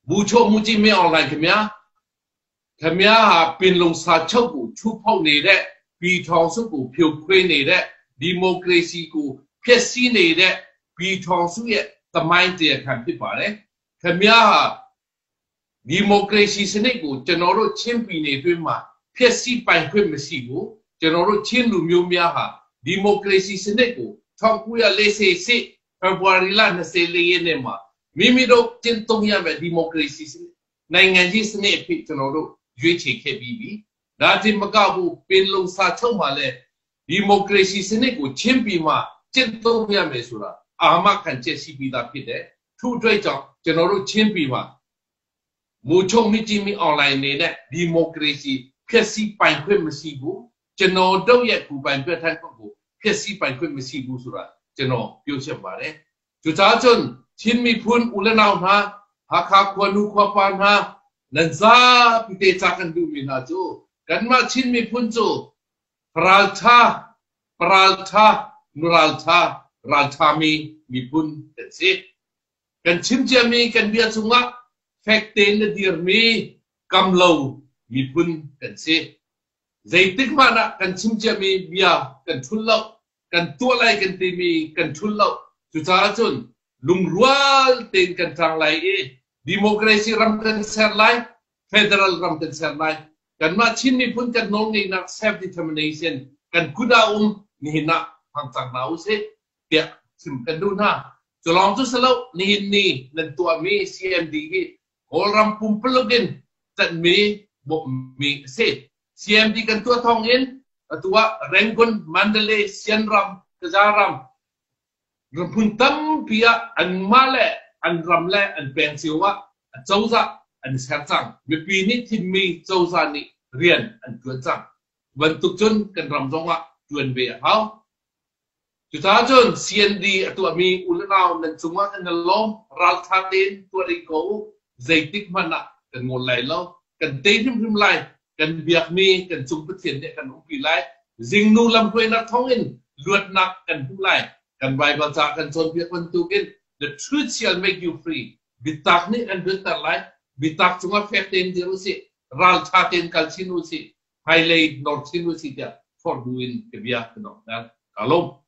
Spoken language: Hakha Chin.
Bu ချုပ်မှုကြီးမင်းအွန်လိုင်းခင်ဗျာခင်ဗျားဟာပင်လုံစာချုပ်ကိုချိုးဖောက်နေတဲ့ပြည်ထောင်စုကိုဖြိုခွင်းနေတဲ့ဒီမိုကရေစီကိုဖျက်ဆီးနေတဲ့ပြည်ထောင်စုရဲ့သမိုင်းတရားခံဖြစ်ပါတယ်ခင်ဗျားဟာဒီမိုကရေစီစနစ်ကိုကျွန်တော်တို့ချင်းပြည်နယ်တွင်းမှာဖျက်ဆီးပိုင်ခွင့်မရှိဘူးကျွန်တော်တို့ချင်းလူမျိုးများဟာဒီမိုကရေစီစနစ်ကို1948ဖေဖော်ဝါရီလ24ရက်နေ့မှာမိမိတို့ကျင့်သုံးရမယ့်ဒီမိုကရေစီစနစ်နိုင်ငံကြီးစနစ်အဖြစ်ကျွန်တော်တို့ရွေးချယ်ခဲ့ပြီးပြီ။ဒါတင်မကဘူးပင်လုံစာချုပ်မှာလည်းဒီမိုကရေစီစနစ်ကိုချင်းပြည်မှာကျင့်သုံးရမယ်ဆိုတာအာမခံချက်ရှိပြီးသားဖြစ်တယ်။ထို့အတွက်ကြောင့်ကျွန်တော်တို့ချင်းပြည်မှာမူချုပ်မိကြီးမီအွန်လိုင်းအနေနဲ့ဒီမိုကရေစီဖျက်ဆီးပိုင်ခွင့်မရှိဘူးကျွန်တော်တို့ရဲ့ကိုယ်ပိုင်ပြဋ္ဌာန်းခွင့်ကိုဖျက်ဆီးပိုင်ခွင့်မရှိဘူးဆိုတာကျွန်တော်ပြောချင်ပါတယ်။ကျူချာချွန်ချင်းမီဖွန်ဦးလနောင်ဟာဟာခါခွနုခွပန်ဟာနန်ဇာပိတေချကန်ဒူမီနာကျိုကန်မချင်းမီဖွန်ကျိုပရာလထာပရာလထာနူရာလထာရာလထာမီမီဖွန်တက်စီကန်ချင်းချမီကန်ဘီယချုငါဖက်တေနဒီရမီကမ်လောမီဖွန်တက်စီzeitik mana kan chim chia mi bia kan thul lo kan tua lai kan ti mi kan thul lo cu caah cun lungrual tein kan ṭang lai i democracy ram kan ser lai federal ram kan ser lai kanmah Chin miphun kan nawlngeihnak self determination kan kut ah um nihin ah hmang cang hna usih tiah chim kan duh hna cu lawng cu si lo nihin ni nan tuahmi CMD hi Kawlram pumpuluk in ṭanhmi bawmhmi a si. CMD kan tuah thawng in atu ah Rangoon, Mandalay, Sianram, Kazaram hmun tampi ah anmah le an ram le an peng cio ah a cozah an ser cang. Mipi nih thimmi cozah nih rian an ṭuan cang. Bantuk cun kan ram zong ah ṭuan ve a hau. Cucaah cun CND a tuahmi u le nau nan cungah kan i lawm. Ralṭha tein tuah ding ko u. Zeitik hmanh ah kan ngol lai lo. Kan tei hrimhrim lai. Kan biakmi kan cung Pathian nih a kan umpi lai. Zingnu lamhruainak thawngin luatnak kan hmu lai. Kan Baibal ca kan cawnpiak bantukin the truth shall make you free. Biatak nih kan luatter lai. Biatak cungah fek tein dir usih. Ralṭha tein kal chin usih. Hmailei nor chin usih tiah forh bu in ka bia ka donghter. Ka lawm.